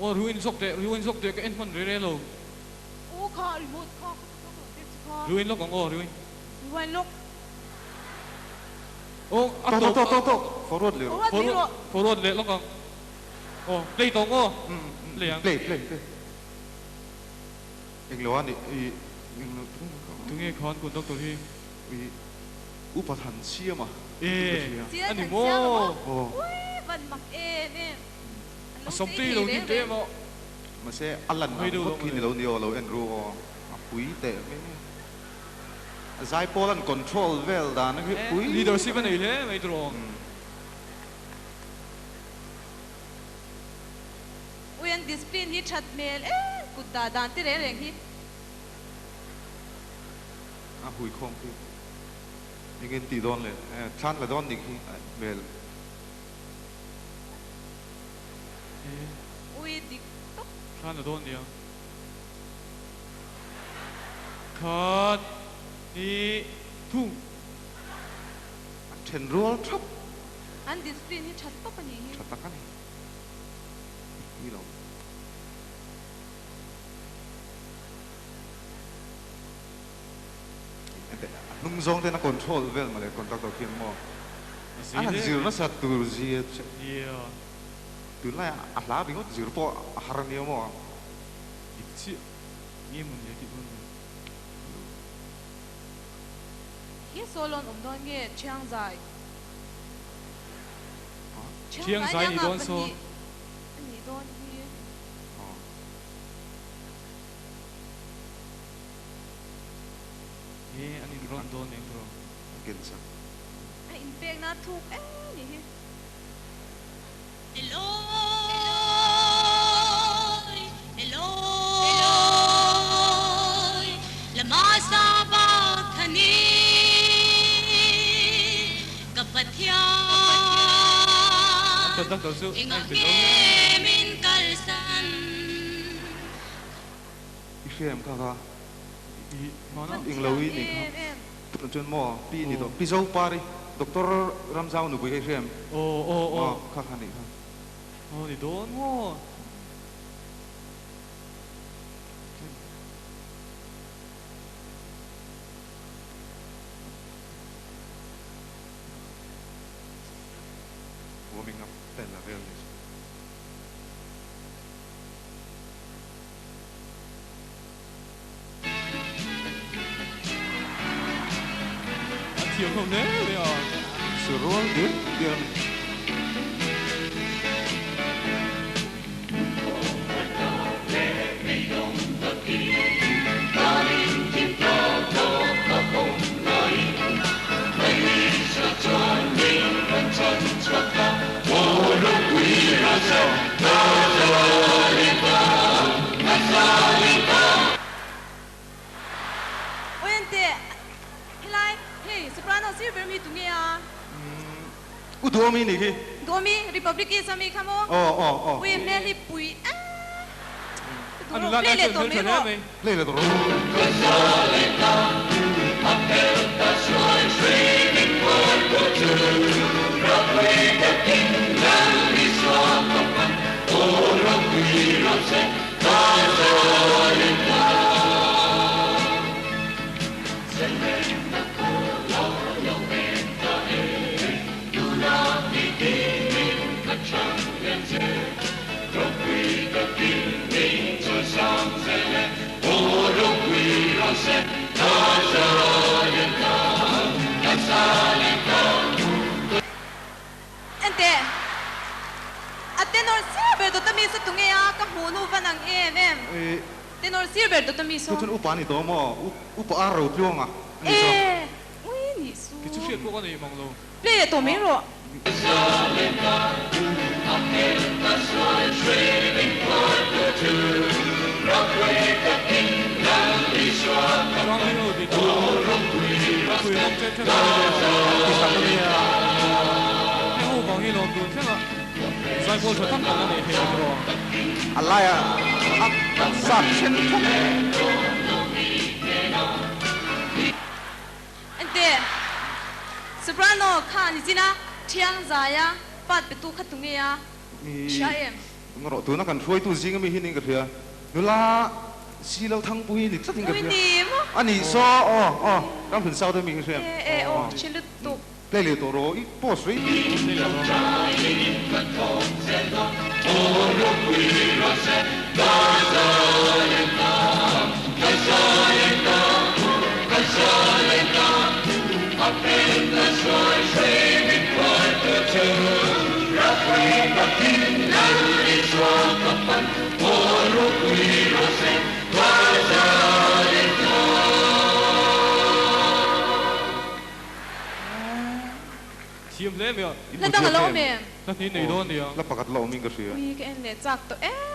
Aw ruin zawk teh, ruin zawk teh ka en hman reh reh lo. Aw kha remote kha ka kha ka rawn pek che kha. Ruin lawk ang aw, ruin. Rewind lawk. Aw a Tawk tawp tawk tawk tawk, forward leh rawh. Forward leh rawh. Forward leh lawk ang. Aw play tawh ang aw, play ang. Play play play. Englo a nih i englo Tunge khan conductor hi? I upa than siam a E Chian a ni than siam a maw? maw? Aw. Ui van mak em em. An A lo sam chei tui thei lo reng dim teh reng. em aw. Mahse a lan Hawi ang deuh ngawt lo khi mawle. ni lo ni aw lo en ru aw. A pui teh mai mai. A zaipawl an control vel dan khi E pui leadership tak a a ni. nei hle mai tawh. Ui an discipline hi that hmel em kut dah dan te reng reng hi. A hui khawm khi engin tih dawn le thlan la dawn nih khi hmel. Ui dik tawp. Thlan la dawn nia. Khat hnih thung. An then rual thap. An discipline hi tha tawp a nih hi. Tha tak a ni. Ni lo. A hnung zawng ten a control vel mawle contractor khian maw a han zir nasa tur zia che tunlai a hla ringawt zir pawh a har ania maw. Dik chiah nge maw nia tih dawn ni. Hi solo an awm dawn nge Thiangzai. Thiang zai ni dawn saw. A nih dawn hi. He an in rawn dawn eng rawh. A ken sak. A in pek na thuk em nih hi. Eloi, Eloi, lama sabathani, ka Pathian, engah nge min kalsan? I hria em kha kha? Englo i nih kha. Tunah chuan maw pi ni tawh. Pi Zopari, Doctor Ramzau nupui kha i hria em? Aw kha kha nih kha. Aw ni dawn maw? Warming up vel a vel ni. A thiam hlawm hle mai a. Su rual dial dial a ni. Awente, helai, hei, soprano sir ber mi tunge a? U Duomi nih khi. Duomi, Republic East ami kha maw? Aw, aw, aw. Ui, hmel hi pui a. A nula lai chuan hmel tha hle mai. Play leh tawh rawh. Enteh, a tenor sir ber dawt ami saw tunge a, ka hmuh hnu van ang em em. Tenor sir ber dawt ami saw. Chu chuan upa a ni tawh maw? Upa a ro tluang a ni saw. E, ui nih su. Ki chu hriat pawh ka nei mang lo. Play leh tawh mai rawh. A laia a sap then thawk. Enteh, Soprano kha ni chin a, Thiang Zaia part petu kha tunge a hria em? Rawh tuna kan hruaitu zing ami hi niin ka hria. Nula si lo thang pui ni tlat in ka hria. A nih saw aw aw Ramhlun South ami ka hria. E e aw hre lutuk. Play leh tawh rawh i post rei. Thiam hle mai a. La dang a lo awm em? La hnih nei dawn nia. La pakhat la awm in ka hria. Ui ka en leh chak tawh em.